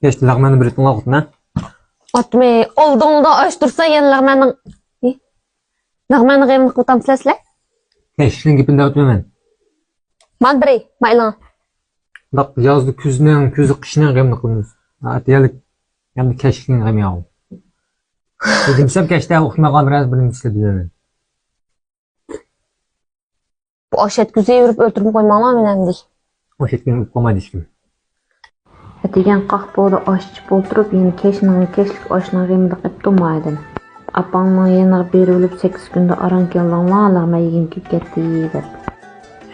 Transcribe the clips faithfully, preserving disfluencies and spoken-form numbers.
كەچتە لەغمەننى بېرىۋېتىڭلار خوتۇن ھە؟ ئاتمى ئالدىڭدا ئاچ تۇرسا يەنە لەغمەننىڭ، ئى؟ لەغمەننىڭ غېمىنى قىلىۋاتامسىلەر سىلەر؟ كەچلىكنىڭ گېپىنى دەۋاتىمەن مەن. مانا بېرەي، مايلىڭ. داق يازدا كۈزنىڭ، كۈزدە قىشنىڭ غېمىنى قىلىمىز. ئەتىگەنلىك يەنە كەچلىكنىڭ غېمى ياغۇ. دېمىسەم كەچتە ئۇخلىماي قالىمەن، بىر نېمە ئىشلەپ يۈرىمەن. بۇ ئاشەتكۈزى يۈرۈپ ئۆلتۈرۈپ قويماڭلار مېنى ئەمدى. ئاشەتكۈزى ئۆلۈپ قالمايدۇ ھېچكىم. ئەتىگەن قاھپۇدا ئاش ئىچىپ ئولتۇرۇپ، يەنە كەچنىڭ، كەچلىك ئاشنىڭ غېمىدە قېپتۇ مايدىن. ئاپاڭنىڭ يېنىغا بېرىۋېلىپ، سەككىز كۈندە ئاران كەلدىڭلار، لەغمەن يېگىن كېلىپ كەتتى، دەپ.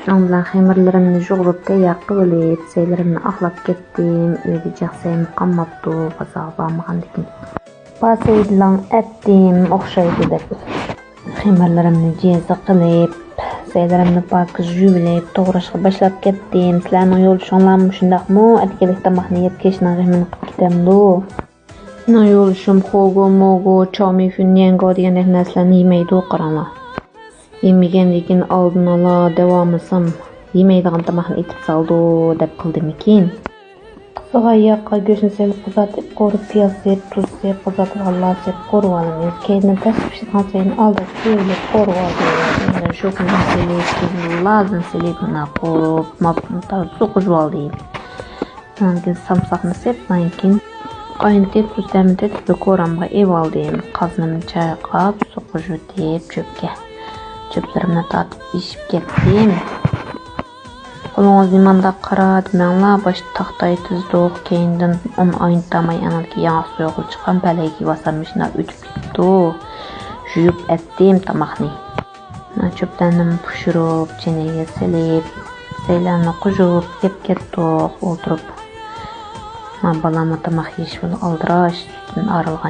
شۇنىڭ بىلەن خېمىرلىرىمنى يۇغۇرۇپ، تەييار قىلىۋېلىپ، سەيلىرىمنى ئاقلاپ كەتتىم. ئۆيدە جىق سەيمۇ قالماپتۇ، بازارغا بارمىغاندىكىن. بار سەيلەڭ ئەتتىم ئوخشايدۇ دەپ. خېمىرلىرىمنى جىزا قىلىپ، سەيلىرىمنى پاكىز يۇيۇۋېلىپ، توغراشقا باشلاپ كەتتىم. سىلەرنىڭ يولدىشىڭلارمۇ شۇنداقمۇ؟ ئەتىگەنلىك تاماقنى يەپ، كەچنىڭ غېمىنى قىلىپ كېتەمدۇ؟ مېنىڭ يولدىشىم خوگو، موگو، چاۋمىفۈن، نيەنگو دېگەندەك نەرسىلەرنى يېمەيدۇ، قاراڭلار. يېمىگەندىن كېيىن ئالدىن ئالا داۋاملىسام، يېمەيدىغان تاماقنى ئېتىپ سالىدۇ دەپ قىلدىمىكىن؟ قىزىغان ياغقا گۆشنى سېلىپ قىزارتىپ، قورۇپ، پىياز سېلىپ، تۇز سېلىپ، قىزارتىپ، غاللا سېلىپ قورۇۋالىمىز. كەينىدىن تەس پىشىدىغان سەينى ئالدىراپ كۆيۈرۈپ قورۇۋالدىم. شوكىنى سېلىپ، كېيىن لازىنى سېلىپ، مانا قورۇپ، ماپتىن تازا سوقۇشۇۋالدىم. ئاندىن كېيىن سامساقنى سېلىپ، ئاندىن كېيىن قاينىتىپ، تۇز تەمىنى تېتىتىپ، كورامغا ئېۋالدىم. قازىنىمنى چايقاپ، سوقۇشۇۋېتىپ چۆپكە، چۆپلىرىمنى تارتىپ ئېشىپ كەتتىم. قولىڭىز نېمانداق قارا دېمەڭلار، باشتا تاختاي تىزدۇق، كەينىدىن ئۇن ئاينىتالماي ئەڭدىكى ياڭاق سويغىلى چىققان پەلەيگە باسارمۇ شۇنداق ئۆتۈپ كېتىپتۇ. يۇيۇپ ئەتتىم تاماقنى. چۆپلەرنىمۇ پىشۇرۇپ، چىنىگە سېلىپ، سەيلەرنى قوشۇپ يەپ كەتتۇق ئولتۇرۇپ. بالاممۇ تاماق يېيىش بىلەن ئالدىراش، سۈتتىن ئايرىلغان